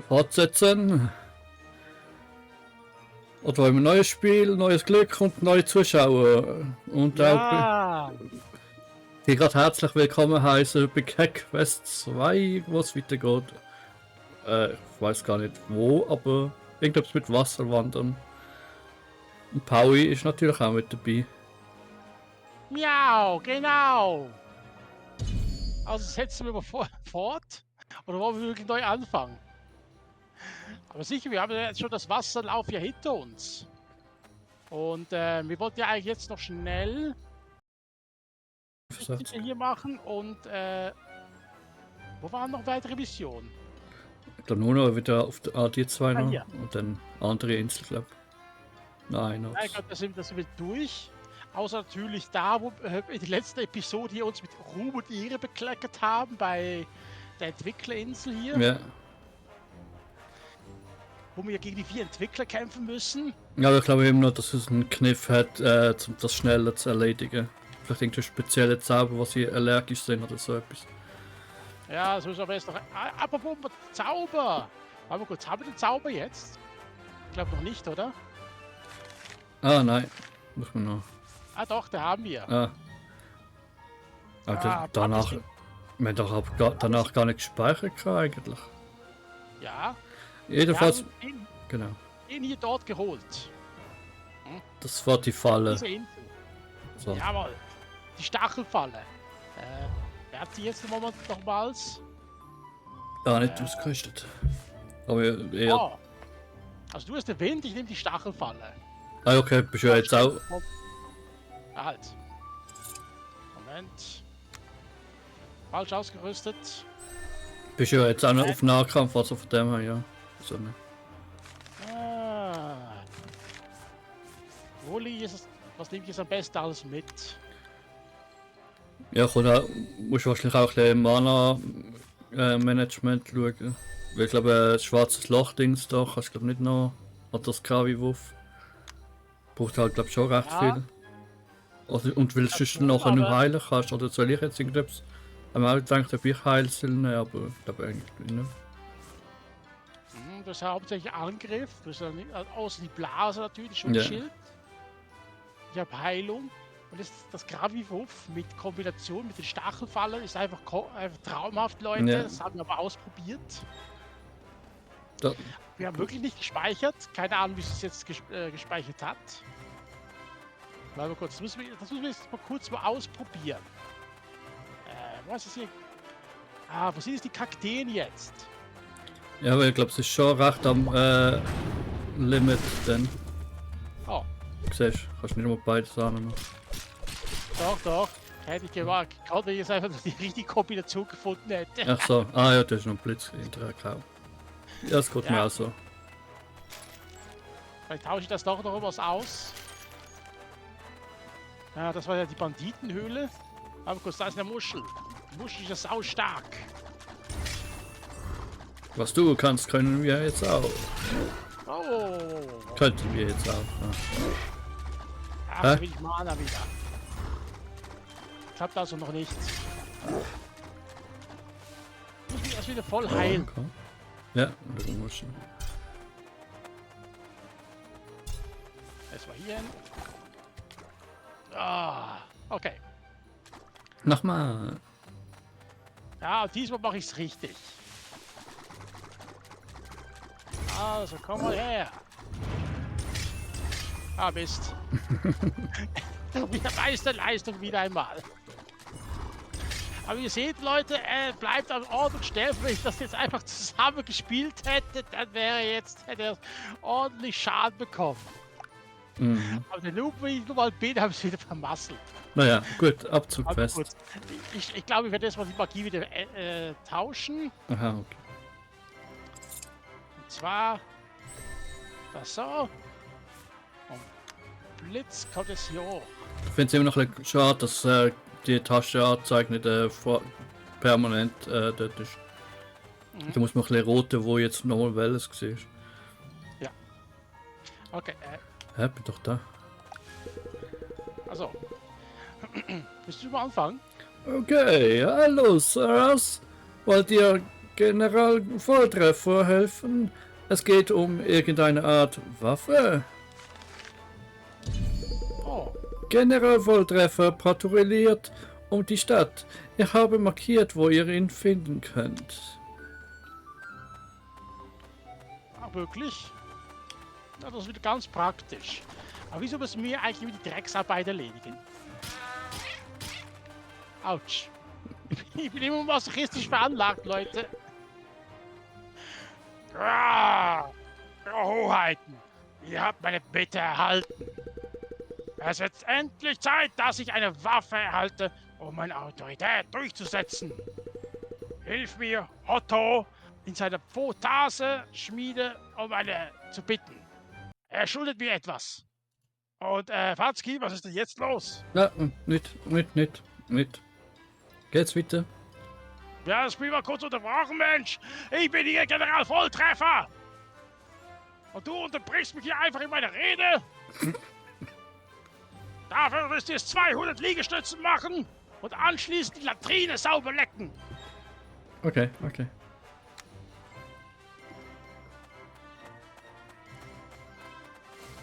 fortsetzen. Oder wollen wir ein neues Spiel, neues Glück und neue Zuschauer. Und Ja, auch die gerade herzlich willkommen heißen bei Hack Quest 2, wo es weitergeht. Ich weiß gar nicht wo, aber irgendwas mit Wasserwandern. Und Paui ist natürlich auch mit dabei. miau, genau. Also setzen wir mal fort. Oder wollen wir wirklich neu anfangen? Aber sicher, wir haben ja jetzt schon das Wasserlauf hier hinter uns. Und wir wollten ja eigentlich jetzt noch schnell die hier machen. Und wo waren noch weitere Missionen? Dann nur noch wieder auf die zwei noch hier. und dann andere Insel, glaube ich. Nein, noch. Ich glaube, da sind wir durch. Außer natürlich da, wo in der letzten Episode hier uns mit Ruhm und Ehre bekleckert haben, bei der Entwicklerinsel hier. Ja. Wo wir gegen die 4 Entwickler kämpfen müssen. Ja, aber ich glaube eben noch, dass es einen Kniff hat, um das schneller zu erledigen. Vielleicht irgendeine spezielle Zauber, was sie allergisch sind oder so etwas. Ja, das müssen wir erst noch. Apropos Zauber! Warte mal kurz, haben wir den Zauber jetzt? Ich glaube noch nicht, oder? Ah, nein. Muss man noch. Ah, doch, den haben wir. Ah. Aber danach. Wir haben doch danach gar nicht gespeichert eigentlich. Ja. Jedenfalls. Den, Genau. den hier dort geholt. Das war die Falle. Diese Insel. So. Jawohl. Die Stachelfalle. Wer hat die jetzt nochmals? Ja, nicht ausgerüstet. Aber eher. Oh. Also du hast den Wind, ich nehme die Stachelfalle. Ah, okay, bist du ja jetzt auch. Halt. Moment. Falsch ausgerüstet. Bist du ja jetzt auch noch auf Nahkampf, also von dem her, ja. So, ne. Wo liegt es? Was nehme ich jetzt am besten alles mit? Ja, musst wahrscheinlich auch ein bisschen Mana-Management schauen. Weil ich glaube, ein schwarzes Loch-Dings da kannst du glaube nicht noch. Oder das Kravi-Wuff. Braucht halt glaube schon recht viel. Also, und willst du nachher nur heilen kannst, oder soll ich jetzt irgendetwas? Ich habe auch gedacht, ob ich heil soll, ne, aber ich glaube eigentlich nicht. Das ist hauptsächlich Angriff, das ist außer die Blase natürlich schon Schild. Ich habe Heilung. Und das Graviwurf mit Kombination mit den Stachelfallen ist einfach traumhaft, Leute. Ja. Das haben wir aber ausprobiert. Da. Wir haben wirklich nicht gespeichert. Keine Ahnung, wie es jetzt gespeichert hat. Mal kurz. Das müssen wir jetzt mal kurz ausprobieren. Was ist hier? Ah, wo sind jetzt die Kakteen jetzt? Ja, aber ich glaube, es ist schon recht am Limit dann. Oh. Siehst du, kannst nicht mal beides annehmen. Doch. Hätte ich gewagt. Gerade wenn ich jetzt einfach die richtige Kombination gefunden hätte. Ach so, ah ja, da ist noch ein Blitz hinterher gekauft. Ja, das geht mir auch so. Vielleicht tausche ich das doch noch was aus. Ja, das war ja die Banditenhöhle. Aber kurz, da ist eine Muschel. Die Muschel ist ja sau stark. Was du kannst, können wir jetzt auch. Oh. Könnten wir jetzt auch. Ach, da will ich Mana wieder. Klappt also noch nicht. Ich muss mich erst wieder voll heilen. Okay. Ja, du musst. Erstmal hier hin. Ah, okay. Nochmal. Ja, diesmal mache ich es richtig. Also, komm mal her. Ah, Mist. Wieder Meisterleistung wieder einmal. Aber ihr seht, Leute, bleibt am Ort und sterbt. Wenn ich das jetzt einfach zusammen gespielt hätte, dann hätte er ordentlich Schaden bekommen. Mhm. Aber der Noob, wie ich nochmal bin, habe ich es wieder vermasselt. Naja, gut, Abzug fest. Ich glaube, ich werde erstmal die Magie wieder tauschen. Aha, okay. Und zwar das so. Und Blitz kommt es hier hoch. Ich finde es immer noch ein bisschen schade, dass die Tastenanzeige nicht permanent dort ist. Da muss man ein bisschen roten, wo jetzt nochmal welches war. Ja. Okay. Hä, bin doch da. Also. Willst du mal anfangen? Okay, hallo Sirs. Wollt ihr General Volltreffer helfen? Es geht um irgendeine Art Waffe. Oh, General Volltreffer patrouilliert um die Stadt. Ich habe markiert, wo ihr ihn finden könnt. wirklich? Ja, das ist wieder ganz praktisch. Aber wieso müssen wir eigentlich immer die Drecksarbeit erledigen? Autsch. Ich bin immer masochistisch veranlagt, Leute. Ah, Eure Hoheiten, ihr habt meine Bitte erhalten. Es wird endlich Zeit, dass ich eine Waffe erhalte, um meine Autorität durchzusetzen. Hilf mir, Otto, in seiner Photase-Schmiede um eine zu bitten. Er schuldet mir etwas. Und, Fatzki, was ist denn jetzt los? Na, nicht. Geht's weiter? Ja, das Spiel war kurz unterbrochen, Mensch. Ich bin hier General Volltreffer. Und du unterbrichst mich hier einfach in meiner Rede? Dafür wirst du jetzt 200 Liegestützen machen und anschließend die Latrine sauber lecken. Okay.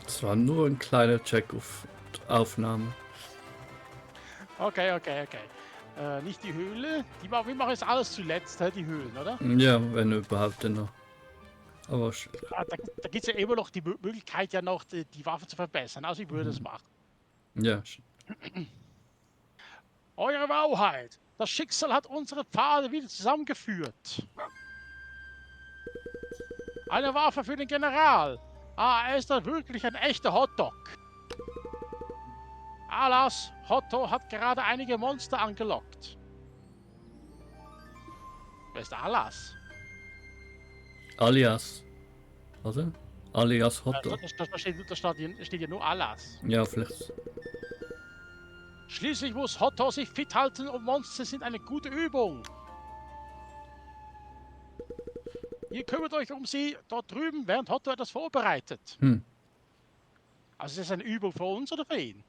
Das war nur ein kleiner Check auf Aufnahme. Okay. Nicht die Höhle. Wir machen jetzt alles zuletzt, die Höhlen, oder? Ja, wenn überhaupt denn noch. Aber Da gibt es ja immer noch die Möglichkeit, ja noch die Waffe zu verbessern. Also ich würde es machen. ja. Eure Wahrheit. Das Schicksal hat unsere Pfade wieder zusammengeführt. Eine Waffe für den General. Er ist da wirklich ein echter Hotdog. Alas, Hotto hat gerade einige Monster angelockt. Wer ist Alas? Alias. Oder? Alias Hotdog. Da steht ja nur Alas. Ja, vielleicht. Schließlich muss Hotto sich fit halten und Monster sind eine gute Übung. Ihr kümmert euch um sie dort drüben, während Hotto etwas vorbereitet. Also ist das eine Übung für uns oder für ihn?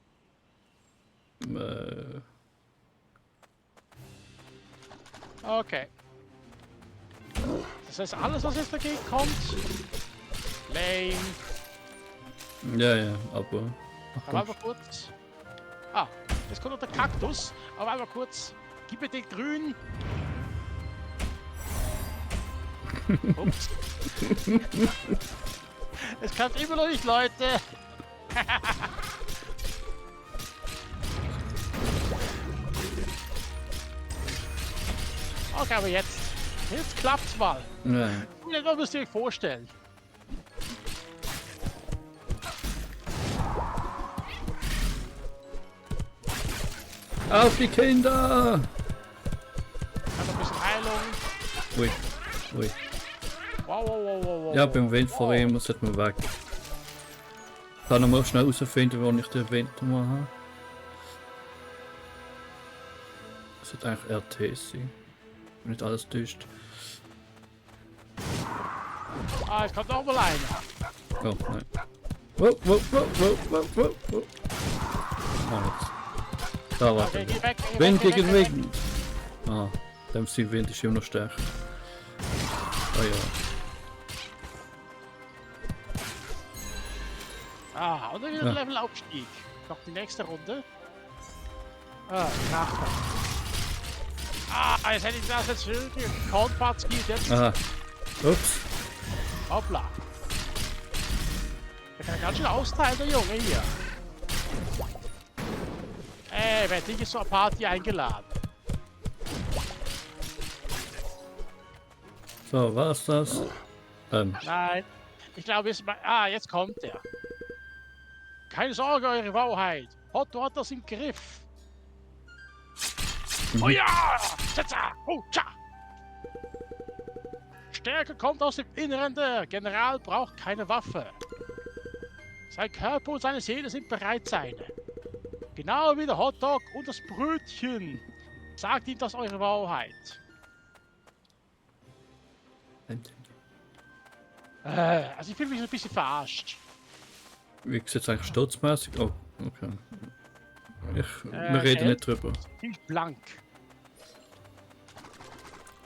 Okay. Das heißt, alles, was jetzt dagegen kommt. Lame. Ja, aber. Aber einfach kurz. Jetzt kommt noch der Kaktus. Aber einmal kurz. Gib mir den grün. Ups. Es klappt immer noch nicht, Leute. Okay, aber jetzt klappt's mal. Ja. Das müsst ihr euch vorstellen. Auf die Kinder! Hat ein bisschen Heilung. Ui. Wow. Ja, beim Wind vor ihm sollte man weg. Ich kann noch mal schnell herausfinden, wo ich den Wind mal habe. Das sollte eigentlich RT sein. Wenn nicht alles täuscht. Jetzt kommt noch mal einer. Oh, nein. Wow. Oh, nichts. Da war Okay, der. geh weg. Wind gegen Wind. Dem sein Wind ist immer noch stärker. Und dann wieder Ja. Levelaufstieg. Noch die nächste Runde. Kracher. Jetzt hätte ich das jetzt wirklich Kornparts geht jetzt. Aha. Ups. Hoppla. Der kann ganz schön austeilen, der Junge hier. Wer hat dich jetzt zur Party eingeladen? So, war's das? Nein. Ich glaube, jetzt kommt er. Keine Sorge, eure Wahrheit. Hotto hat das im Griff. Oh ja! Tschatza! Oh, tja! Stärke kommt aus dem Inneren. Der General braucht keine Waffe. Sein Körper und seine Seele sind bereits seine. Genau wie der Hotdog und das Brötchen. Sagt ihm das eure Wahrheit. Also ich fühle mich ein bisschen verarscht. Wie sieht es eigentlich sturzmäßig? Oh, okay. Wir reden nicht drüber. Ziemlich blank.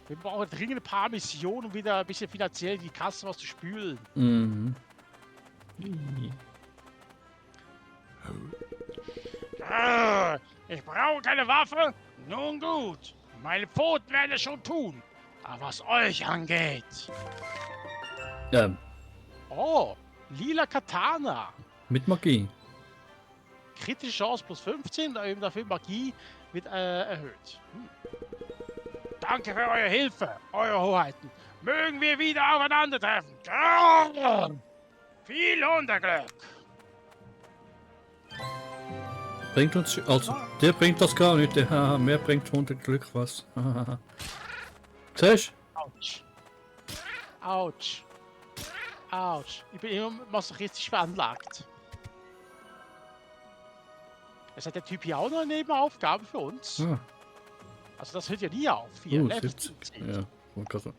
Wir brauchen dringend ein paar Missionen, um wieder ein bisschen finanziell die Kasse was zu spülen. Mhm. Ich brauche keine Waffe? Nun gut. Meine Pfoten werden es schon tun. Aber was euch angeht. Ja, Oh, lila Katana. mit Magie. Kritische Chance plus 15, dafür Magie wird erhöht. Danke für eure Hilfe, eure Hoheiten. Mögen wir wieder aufeinandertreffen. Grrr. Viel Unterglück. Bringt uns, also, der bringt das gar nicht, der haha, mehr bringt 100 Glück was. Siehst Autsch. Autsch. Autsch. Ich bin immer masochistisch veranlagt. Es hat der Typ hier auch noch eine Nebenaufgabe für uns. du? Also das hört ja nie auf. Hier, Level 70. 17. Ja, wollte gerade sagen.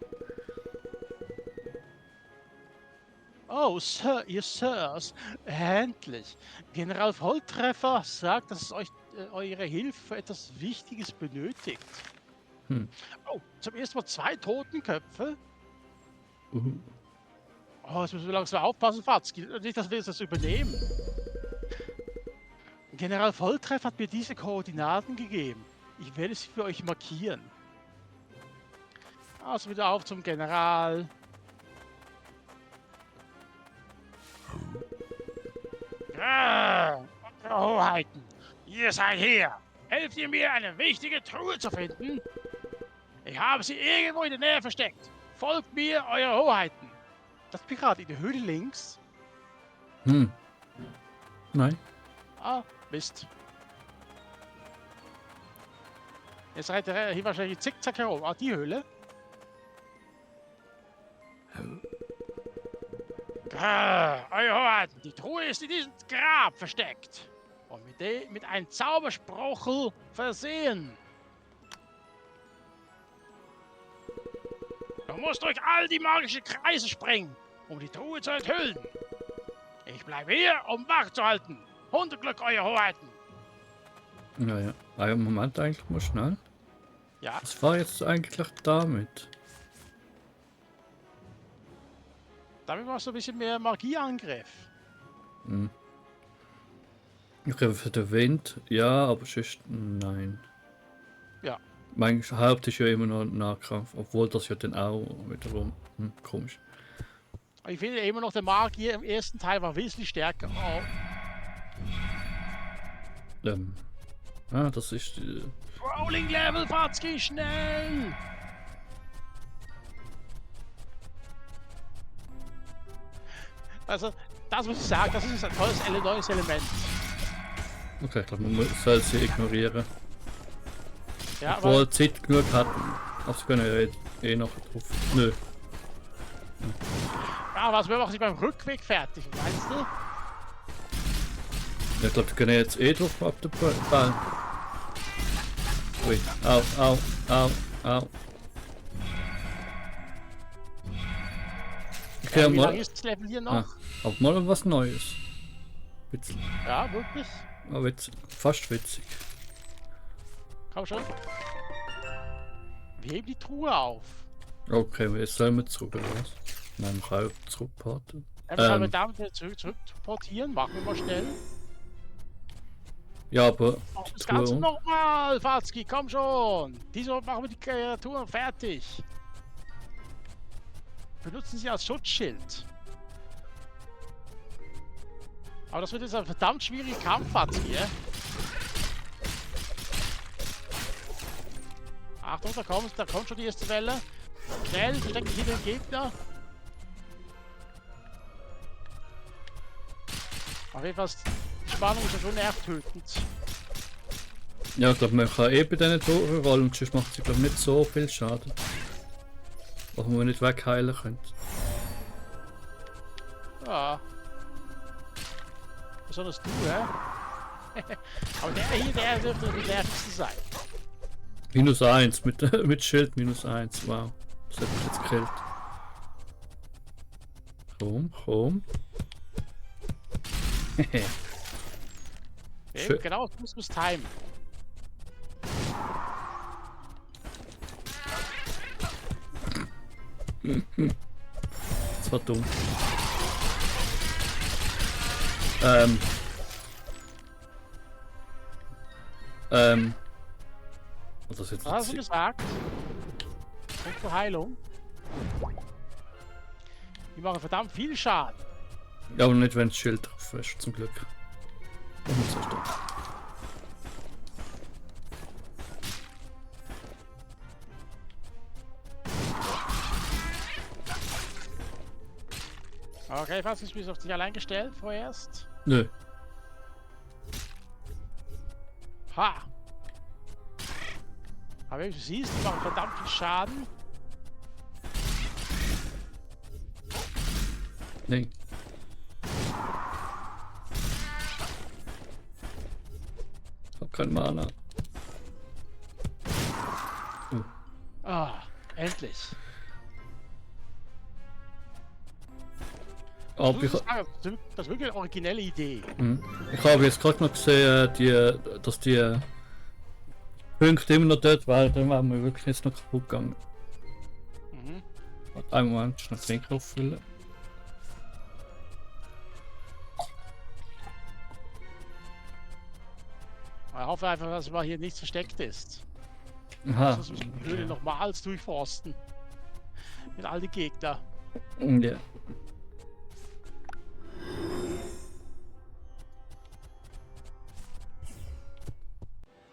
Oh, Sir, ihr Sirs, endlich. General Volltreffer sagt, dass es euch eure Hilfe für etwas Wichtiges benötigt. Hm. Oh, zum ersten Mal 2 Totenköpfe. Oh, jetzt müssen wir langsam aufpassen, Fatzki. Nicht, dass wir das übernehmen. General Volltreff hat mir diese Koordinaten gegeben. Ich werde sie für euch markieren. Also wieder auf zum General. Eure Hoheiten, ihr seid hier. Helft ihr mir, eine wichtige Truhe zu finden? Ich habe sie irgendwo in der Nähe versteckt. Folgt mir, eure Hoheiten. Das Pirat in der Höhle links. Hm. Nein. Ah, Mist. Jetzt seid ihr hier wahrscheinlich zickzack herum. Ah, die Höhle. Euer Hoheiten, die Truhe ist in diesem Grab versteckt. Und mit einem Zauberspruch versehen. Du musst durch all die magischen Kreise springen, um die Truhe zu enthüllen. Ich bleibe hier, um Wacht zu halten. 100 Glück, euer Hoheiten. Naja, einen Moment eigentlich mal schnell. Ja, Was war jetzt eigentlich damit? damit machst du ein bisschen mehr Magieangriff. Hm. Okay, für den Wind, ja, aber sonst nein. Ja. Mein Haupt ist ja immer noch Nahkampf, obwohl das ja dann auch wiederum komisch. Ich finde immer noch, der Magier im ersten Teil war wesentlich stärker. Oh. Das ist. Rolling Level, Fatzki, schnell! Also, das muss ich sagen, das ist ein tolles neues Element. Okay, ich glaube, man soll sie ignorieren. Ja, Obwohl Zeit genug hat, also können wir eh noch drauf. Nö. ja, was wir machen sie beim Rückweg fertig, meinst du? Ich glaube, wir können jetzt eh drauf ab der Ball. Ui, au, au, au, au. Okay, Wie mal. lange ist das Level hier noch? Ah, aber mal was Neues. Witzig. Ja, wirklich? Aber witzig. Fast witzig. Komm schon. Wir heben die Truhe auf. Okay, jetzt sollen wir zurück, oder was? Nein, ich kann auch zurückporten. Sollen wir damit wieder zurück portieren? Machen wir mal schnell. Ja, aber. Mach das Truhe Ganze und- nochmal, Fatzki, komm schon. Diesmal machen wir die Kreaturen fertig. Benutzen sie als Schutzschild. Aber das wird jetzt ein verdammt schwieriger Kampf, Fatzki, ja? Achtung, da kommt schon die erste Welle. Schnell, verstecken hier den Gegner. Auf jeden Fall ist die Spannung ist ja schon nervtötend. Ja, ich glaube, man kann eh bei diesen Toren rollen und sonst macht sie, glaube nicht so viel Schaden. Was man nicht wegheilen könnte. Ja. Besonders du, hä? Aber der hier, der dürfte die nervigste sein. -1 mit Schild -1. Wow. Das hat mich jetzt gekillt. Komm, komm. Schön. Genau, das muss timen. Das war dumm. Was ist jetzt Was hast du gesagt? Punkt zur Heilung. Die machen verdammt viel Schaden. Ja, aber nicht, wenn das Schild drauf ist, zum Glück. Und zerstört. Okay, was ist bis auf dich allein gestellt vorerst? Nö. Ha! Aber wie du siehst, die machen verdammt viel Schaden. Nee. Hab kein Mana. Ah, endlich. Aber ich, Das ist wirklich eine originelle Idee. ich habe jetzt gerade noch gesehen, dass die Punkte immer noch dort waren, dann waren wir wirklich jetzt noch kaputt gegangen. Mhm. Einen Moment, schnell Trinker auffüllen. Ich hoffe einfach, dass mal hier nichts versteckt ist. Aha. Sonst müssen wir die Höhle nochmals durchforsten. Mit all den Gegner. Ja.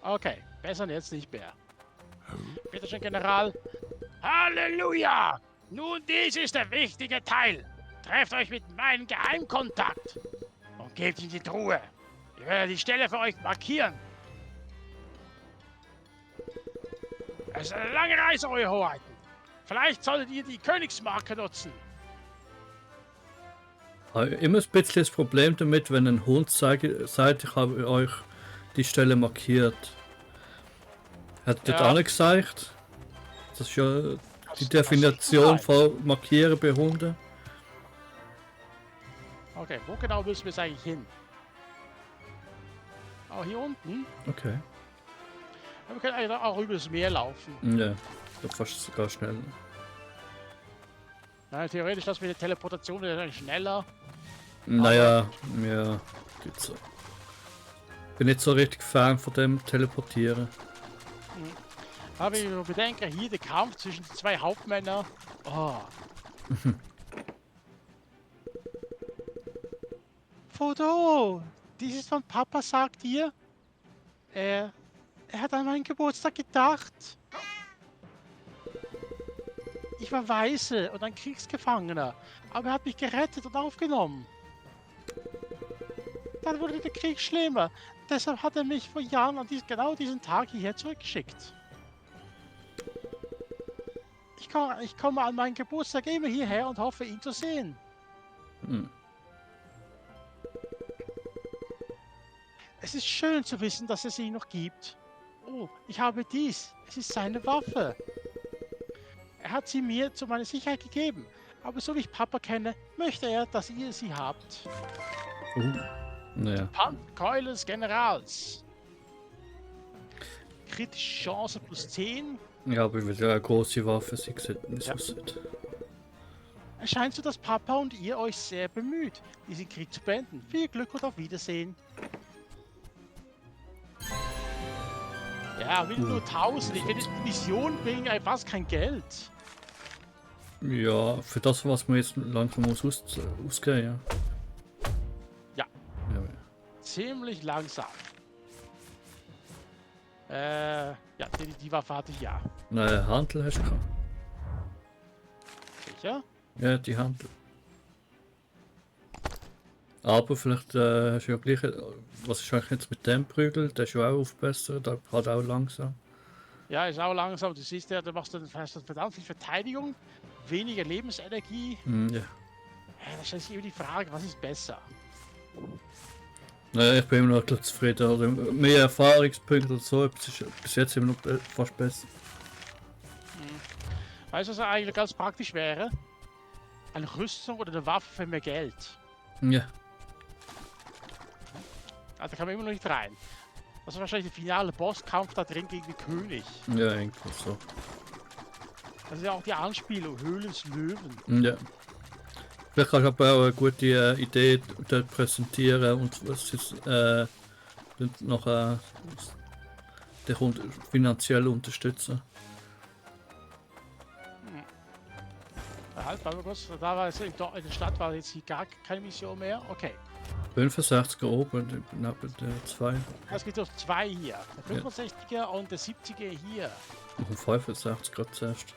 Okay, besser jetzt nicht mehr. Bitte schön, General. Halleluja! Nun, dies ist der wichtige Teil. Trefft euch mit meinem Geheimkontakt und gebt ihm die Truhe. Ich werde die Stelle für euch markieren. Es ist eine lange Reise, Eure Hoheiten. Vielleicht solltet ihr die Königsmarke nutzen. Habe immer ein bisschen das Problem damit, wenn ein Hund sagt, ich habe euch die Stelle markiert. Hat das Ja. auch nicht gesagt? Das ist ja die Das Definition sieht gut von Markieren bei Hunden. Okay, wo genau müssen wir jetzt eigentlich hin? Oh, hier unten? Okay. Wir können eigentlich auch über das Meer laufen. Ja, das fast sogar schnell. Ja, theoretisch, das mit der Teleportation wäre dann schneller. Naja, ja, geht so. Bin nicht so richtig Fan von dem Teleportieren. Aber ich bedenke hier der Kampf zwischen den zwei Hauptmännern. Oh. Foto! Dieses von Papa sagt dir. Er hat an meinen Geburtstag gedacht. Ich war Weiße und ein Kriegsgefangener. Aber er hat mich gerettet und aufgenommen. Dann wurde der Krieg schlimmer. Deshalb hat er mich vor Jahren an genau diesen Tag hierher zurückgeschickt. Ich komme an meinen Geburtstag immer hierher und hoffe, ihn zu sehen. Hm. Es ist schön zu wissen, dass es ihn noch gibt. Oh, ich habe dies. Es ist seine Waffe. Er hat sie mir zu meiner Sicherheit gegeben. Aber so wie ich Papa kenne, möchte er, dass ihr sie habt. Naja. Keule des Generals. Kritische Chance plus 10. Ja, aber ich will ja eine große Waffe, sie sieht, wie es Ja. aussieht. Es scheint so, dass Papa und ihr euch sehr bemüht, diesen Krieg zu beenden. Viel Glück und auf Wiedersehen. Ja, wieder nur 1000. Ich finde, die Missionen bringen einfach fast kein Geld. Ja, für das, was man jetzt langsam muss ausgeben, Ja. ja. Ziemlich langsam. Ja, die Waffe hatte ich ja. Nein, Handel hast du gehabt. Sicher? Ja, die Handel. Aber vielleicht hast du ja gleich. Was ist eigentlich jetzt mit dem Prügel? Der ist ja auch aufbessert, der hat auch langsam. Ja, ist auch langsam. Du siehst ja, hast du verdammt viel Verteidigung, weniger Lebensenergie. Ja. Ja, da stellt sich immer die Frage, was ist besser? Naja, ich bin immer noch zufrieden. Also mehr Erfahrungspunkte und so, es ist bis jetzt immer noch fast besser. Weißt du, was eigentlich ganz praktisch wäre? Eine Rüstung oder eine Waffe für mehr Geld. Ja. Also da kann man immer noch nicht rein. Das ist wahrscheinlich der finale Bosskampf da drin gegen den König. Ja, irgendwie so. Das ist ja auch die Anspielung, Höhle des Löwen. Ja. Vielleicht kannst du aber auch eine gute Idee dort präsentieren und was ist noch der Kunde finanziell unterstützen. Halt, warte mal kurz. Da war es in der Stadt war jetzt hier gar keine Mission mehr. Okay. 65er oben, neben der 2. Es gibt noch 2 hier. Der 65er und der 70er hier. Noch 65 gerade zuerst.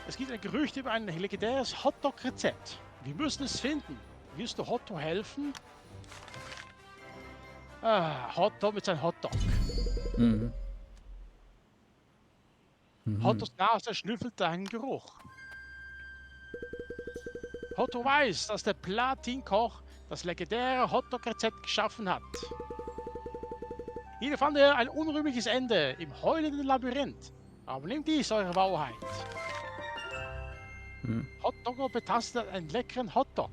Es gibt ein Gerücht über ein legendäres Hotdog-Rezept. Wir müssen es finden. Wirst du Hotto helfen? Hotdog mit seinem Hotdog. Mhm. Hottos Nase schnüffelt deinen Geruch. Hotto weiß, dass der Platin-Koch das legendäre Hotdog-Rezept geschaffen hat. Hier fand er ein unrühmliches Ende im heulenden Labyrinth. Aber nimmt dies eure Wahrheit. Hotdogger betastet einen leckeren Hotdog.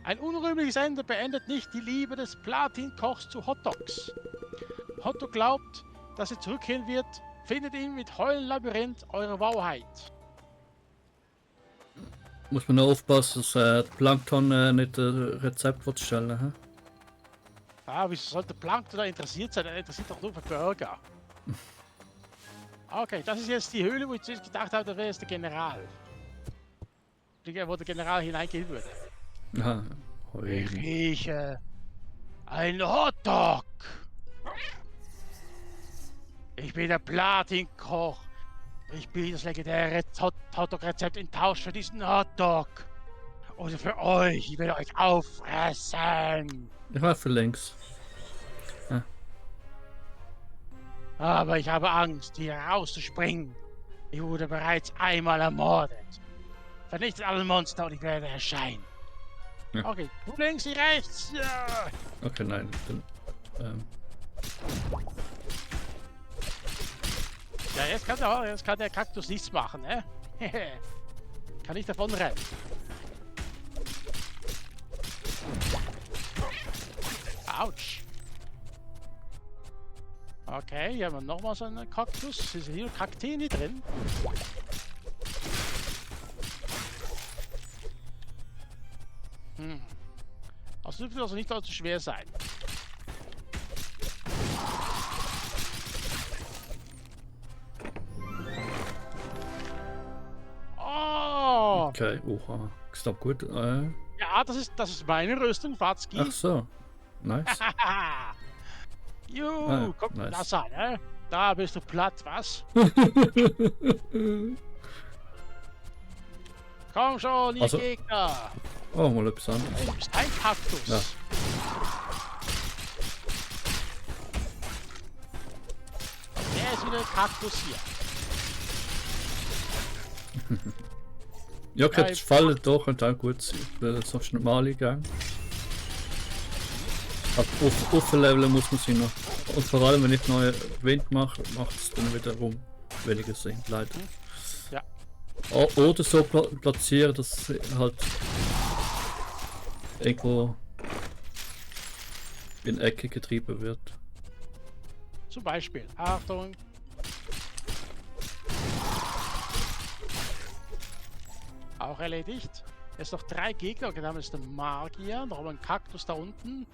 Ein unrühmliches Ende beendet nicht die Liebe des Platin-Kochs zu Hotdogs. Hotto glaubt, dass er zurückkehren wird. Findet ihn mit heulendem Labyrinth eure Wahrheit. Muss man nur aufpassen, dass Plankton nicht ein Rezept stellen. He? Wieso sollte Plankton da interessiert sein? Er interessiert doch nur für Burger. Okay, das ist jetzt die Höhle, wo ich zuerst gedacht habe, da wäre es der General. Wo der General hineingehen würde. Ja, Ich rieche ein Hotdog. Ich bin der Platin-Koch. Ich bin das legendäre Hotdog-Rezept in Tausch für diesen Hotdog. Und für euch, ich werde euch auffressen. Ich war für links. Ja. Aber ich habe Angst, hier rauszuspringen. Ich wurde bereits einmal ermordet. Vernichtet alle Monster und ich werde erscheinen. Ja. Okay, du links, ich rechts. Ja. Okay, nein. Dann, Ja, jetzt kann der Kaktus nichts machen, ne? Kann ich davon rennen. Autsch. Okay, hier haben wir nochmal so einen Kaktus. Ist hier Kakteen drin? Das dürfte also nicht allzu schwer sein. Oh! okay, oha. Ist doch gut. Ja, das ist meine Rüstung, Watzki. Ach so. Nice. Juhu, guck nice. das an, ne? Da bist du platt, was? Komm schon, ihr Also- Gegner! Oh, mal etwas anderes. Du bist ein Kaktus! Ja. Der ist wieder ein Kaktus hier. Ja, okay, Ja, das Fallen doch und dann gut sein. Weil das sonst nicht mal gegangen. Aber aufleveln muss man sie noch. Und vor allem, wenn ich neue Wind mache, macht es dann wiederum weniger Sinn, leider. Ja. Oder so platzieren, dass sie halt irgendwo in Ecke getrieben wird. Zum Beispiel. Achtung! Auch erledigt. Jetzt noch 3 Gegner. Okay, da haben wir jetzt den Magier. Noch ein Kaktus da unten.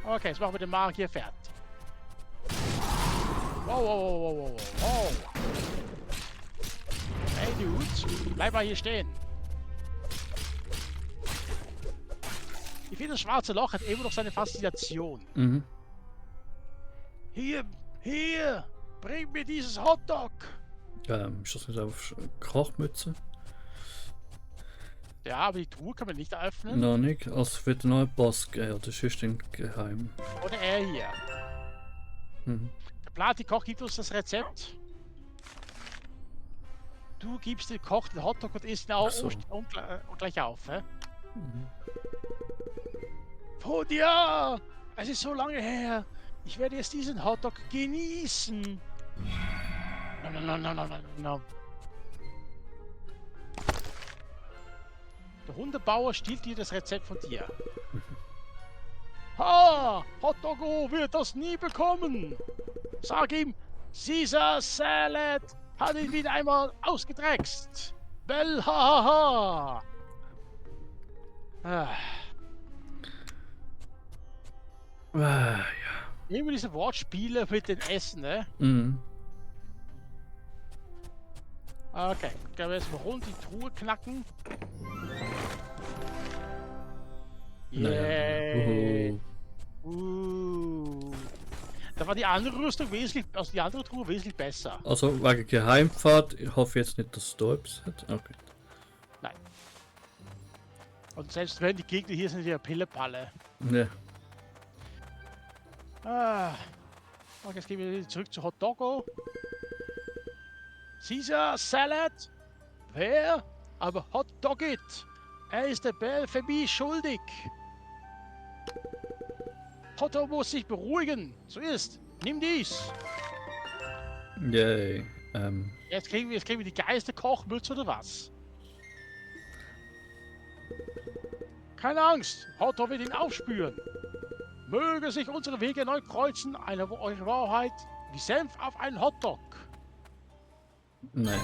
Okay, jetzt machen wir den Magier fertig. Wow, wow, wow, wow, wow, wow. Hey Dudes, bleib mal hier stehen. Ich finde, das schwarze Loch hat immer noch seine Faszination. Mhm. Hier, bring mir dieses Hotdog. Ist das nicht auf Kochmütze? Ja, aber die Truhe kann man nicht öffnen. Noch nicht. Also es wird ein neuer Boss geben, oder ist es denn geheim? Oder er hier. Mhm. Der Platin-Koch gibt uns das Rezept. Du gibst dem Koch den Hotdog und isst ihn auch Ach so. und gleich auf, hä? Mhm. Podia! Es ist so lange her. Ich werde jetzt diesen Hotdog genießen. No. Der Hundebauer stiehlt dir das Rezept von dir. Ha! Hotdoggo wird das nie bekommen! Sag ihm, Caesar Salad hat ihn wieder einmal ausgedreckst! Bell ha ha ha! Ja. Immer diese Wortspiele mit den Essen, ne? Mhm. Okay, können wir jetzt mal rund die Truhe knacken. Naja. Yay! Da war die andere Rüstung wesentlich, also die andere Truhe wesentlich besser. Also wegen Geheimpfad, ich hoffe jetzt nicht, dass es da etwas hat. Okay. Nein. Und selbst wenn die Gegner hier sind, ja Pillepalle. Ja. Okay, jetzt gehen wir wieder zurück zu Hotdoggo. Caesar Salad? Wer? Aber Hotdog it! Er ist der Blasphemie schuldig! Hotdog muss sich beruhigen! So ist! Nimm dies! Yay. Jetzt kriegen wir die geilste Kochmütze oder was? Keine Angst! Hotdog wird ihn aufspüren! Möge sich unsere Wege erneut kreuzen, eure Wahrheit wie Senf auf einen Hotdog! Nein.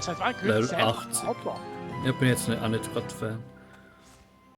Seit wann Level kriegt Senf 80. Hotdog? Ich bin jetzt auch nicht gerade Fan.